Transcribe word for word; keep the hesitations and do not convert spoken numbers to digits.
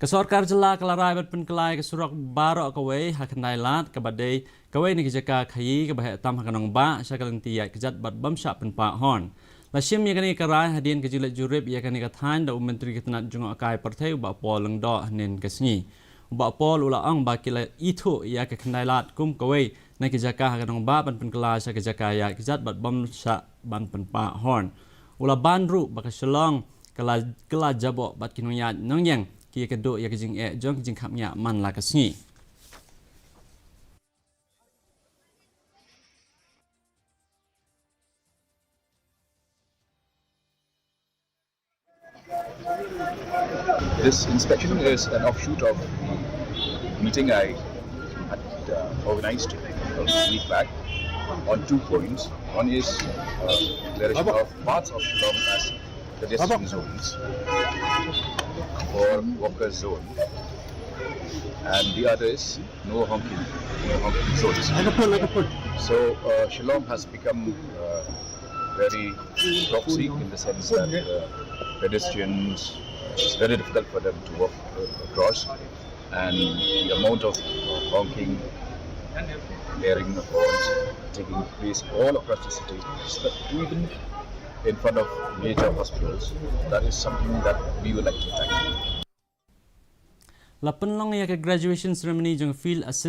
Ka sorkar jylla ka la rai ban pynkylla ïa ka surok baroh kawei ha Khyndai Lad, kaba dei kawei na ki jaka khaïi kaba heh tam ha ka nongbah sha ka lynti ïaid kjat bad bym shah pynpah horn. La shim ïa kane ka rai hadien ka jingleit jurip ïa kane ka thaiñ da u Myntri ka tnat jngohkai pyrthei u Bah Paul Lyngdoh hynnin ka sngi. U Bah Paul u la ong ba ki la ithuh ïa ka Khyndai Lad kum kawei na ki jaka ha ka nongbah ban pynkylla sha ka jaka ïaid kjat bad bym shah ban pynpah horn. U la ban ruh ba ka Shillong ka la kylla jaboh bad ki nongïaid nongïeng ki ïakynduh ïa ka jingeh jong ka jingkhapngiah man la ka sngi. This inspection is an offshoot of the meeting I had uh, organized a week back on two points. One is uh, declaration of parts of Shillong as congestion zones or worker zone, and the other is no honking, no honking zones. Like a put, like a put. So uh, Shillong has become uh, very toxic in the sense that uh, pedestrians, it's very difficult for them to walk uh, across, and the amount of uh, honking, blaring of horns taking place all across the city, even in front of major hospitals, that is something that we would like to tackle. La pynlong ïa ka graduation ceremony jong Field Assistant